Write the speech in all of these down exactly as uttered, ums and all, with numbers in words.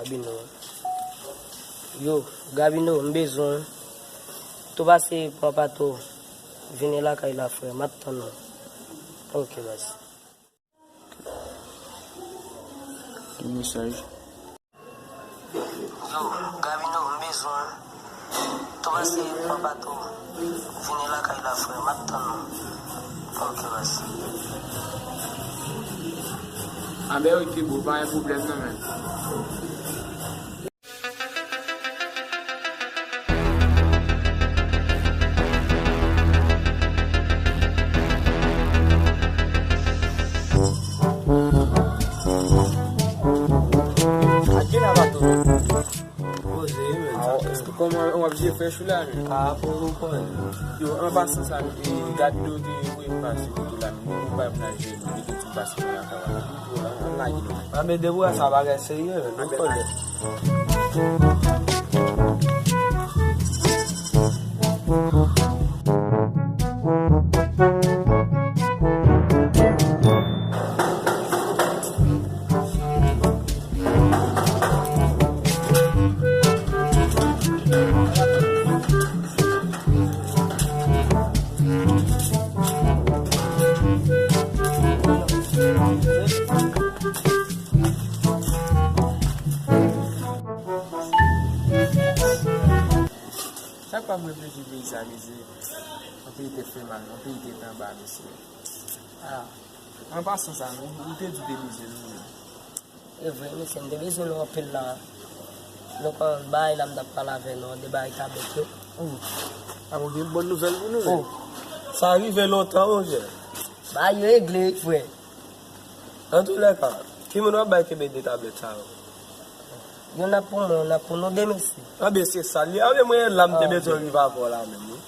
Gabino. Yo, Gabino, m bezwen w. Tou pase pran pato. Vini lakay la, frè. M ap tann ou. Ok, baz. Ki mesaj? Yo, Gabino, m bezwen w. Tou pase pran pato. Vini lakay la, frè. M ap tann ou. Ok, baz. Anben, ok, bro, pa gen pwoblèm non, men. Poze wi, men. Kòman w ap jere frè Chou la, men? Ah, pou ou konn. Yo, an pasan sa, e, gad do te voye m pase kote la, men nou pa m nan jere, men ki ti pase nan lakay la. Yo, an lage nou. Ah, men depi w wè sa bagay serye, men, nou konnen. Chak fwa m reflechi peyi sa, mesye, yon peyi tèt fè mal, yon peyi tèt anba, mesye. Ah, an pasan sa, nou, nou te di de mizè nou menm. E vre, mesye, m te bezwen nou anpil la. Nou konn bagay la m t ap pale avè nou, de bagay tablèt yo. Oh, a mwen gen bòn nouvèl pou nou, men. Oh, sa rive lontan, monchè. Bagay yo regle, frè. Antoulèka, ki moun w ap bay kenbe de tablèt sa yo? Youn ap pou mwen, youn ap pou nou de, mesye. Anben, se sa l ye. Anben, mwen la, m te bezwen rive avè w la menm, wi.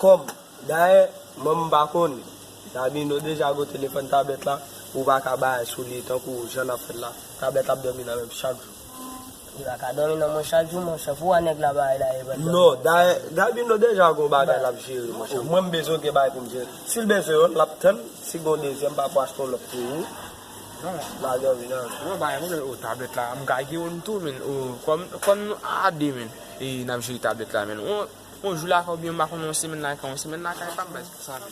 Kòm, dayè, mwen, m pa konnen. Gabino deja gon telefòn tablèt la, ou pa ka bay sou li tankou jan n ap fè l la. Tablèt ap dòmi nan men m chak jou. Li pa ka dòmi nan men w chak jou, monchè. Fò w a nèg la bay la, e pa dòmi. Non, dayè, Gabino deja gon bagay l ap jere, monchè. Mwen, m bezwen gen bagay pou m jere. Si l bezwen youn, l ap tann. Si gon dezyèm, papa achte yon lòt pou ou. Non. L a dòmi nan. Non, pa gen pwoblèm. O, tablèt la, m ka gen youn tou, men. O, kòm, kòm nou a de, men. E n ap jere tablèt la, men. On, on jou lakay, oubyen m pa konnen, yon semèn lakay, yon semèn lakay pa m, baz, pou sa, men.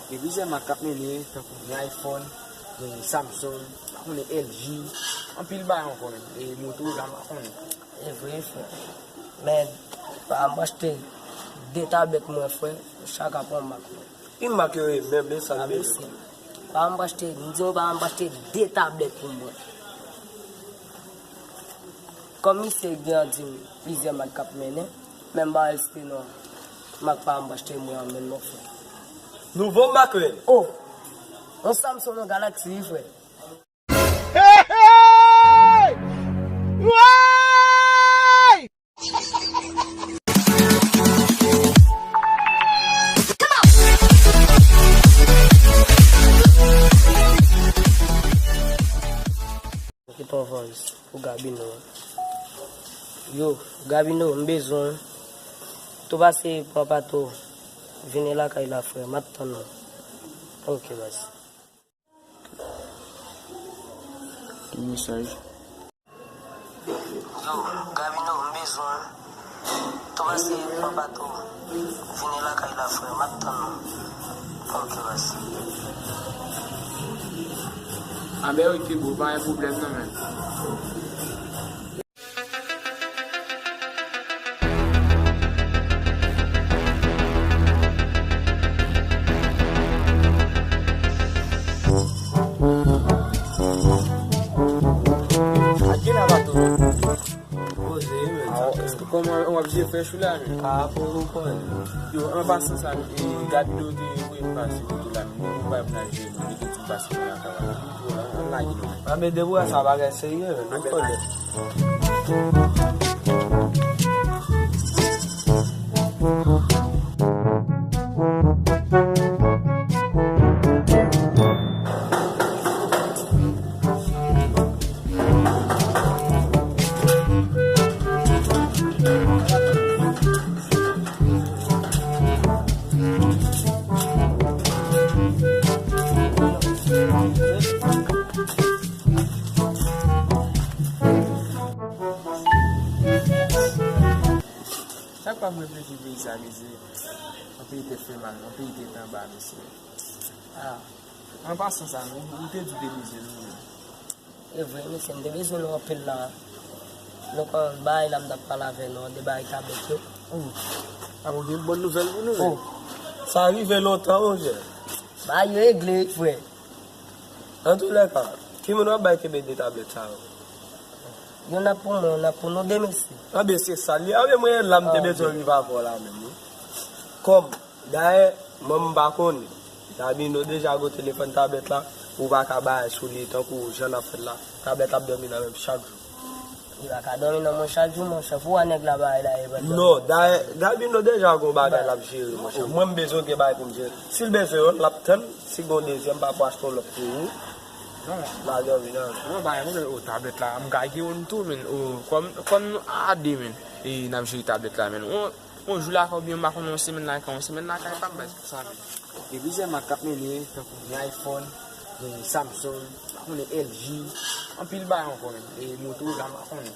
Gen plizyè mak k ap mennen, tankou gen iPhone, gen Samsung, m pa konnen L G, anpil bagay ankò, men. E Motorola, m pa konnen. E vre, frè. Men, pa m achte de tablèt mwen, frè, chak apre yon mak mwen. Ki mak yo ye menm, e sa n bezwen. Pa m achte, m di nou pa m achte de tablèt pou mwen. Kòm misye gen an di m plizyè mak k ap mennen, men m pa respe non. Mak pa m achte mwen an menm non, frè. Nouvo mak, wi. Oh! Yon Samsung, yon Galaxy, wi, frè. Hey, hey! Woy! Kite yon voice pou Gabino. Yo, Gabino, m bezwen w. Tou pase pran pato. Vini lakay la, frè. M ap tann ou. Ok, baz. Ki mesaj? Yo, Gabino, m bezwen w. Tou pase pran pato. Vini lakay la, frè. M ap tann ou. Ok, baz. Anben, ok, bro, pa gen pwoblèm non, men. Poze, men. Kòman w ap jere frè Chou la, men? Ah, pou ou konn. Yo, an pasan sa, e, gad do te voye m pase kote la, men nou pa m nan jere, men ki ti pase nan lakay la. An lage nou. Anben, depi w wè sa bagay serye, men, nou konnen. Sa, mesye, yon peyi tèt fè mal, yon peyi tèt anba, mesye. Ah. An pasan sa, nou, nou te di w te bezwen nou menm. E vre, mesye, m te bezwen nou anpil la. Nou konn bagay la m t ap pale avè nou, de bagay tablèt yo. Oh. A, mwen gen bon nouvèl pou nou, men. Oh. Sa rive lontan, monchè. Bagay yo regle, frè. Antoulèka, ki moun w ap bay kenbe de tablèt sa yo? Youn ap pou mwen, youn ap pou nou de mesye. Anben, se sa l ye. Anben, mwen la, m te bezwen rive avè w la menm, wi. Kòm, dayè, mwen m pa konnen. Dabino deja gon telefòn tablèt la, ou pa ka bay sou li tankou jan n ap fè l la. Tablèt ap dòmi nan men m chak jou. Li pa ka dòmi nan men w chak jou, monchè. Fò w wè nèg la bay la, e pa dòmi. Non, dayè, Dabino deja gon bagay l ap jere, monchè. Mwen, m bezwen gen bagay pou m jere. Si l bezwen youn, l ap tann. Si gon dezyèm, papa achte yon lòt pou ou. Non. L a dòmi nan. Non, bagay mwen, o tablèt la, m ka gen youn tou, men, o, kòm, kòm nou a de, men, e n ap jere tablèt la, men. On, on jou lakay oubyen m pa konnen, yon semèn lakay, yon semèn lakay pa m, baz, pou sa, men. Gen plizyè mak k ap mennen, tankou gen iPhone, gen Samsung, pa konnen L G, anpil bagay ankò, men. E Motorola, m pa konnen.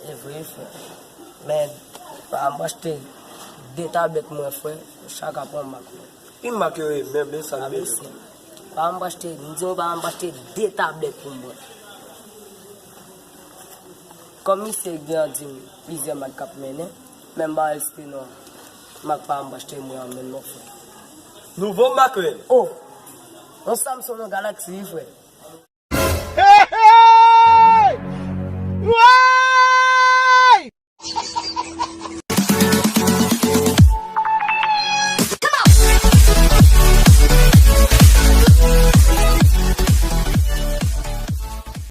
E vre, frè. Men, pa m achte de tablèt mwen, frè, chak apre yon mak, frè. Ki mak yo ye menm, men sa n bezwen. Pa m achte, m di nou pa m achte de tablèt pou mwen. Kòm misye gen an di m plizyè mak k ap mennen, men m pa resite non. Mak pa m achte mwen an menm non, frè. Nouvo mak, men. Oh! Yon Samsung, yon Galaxy, wi, frè.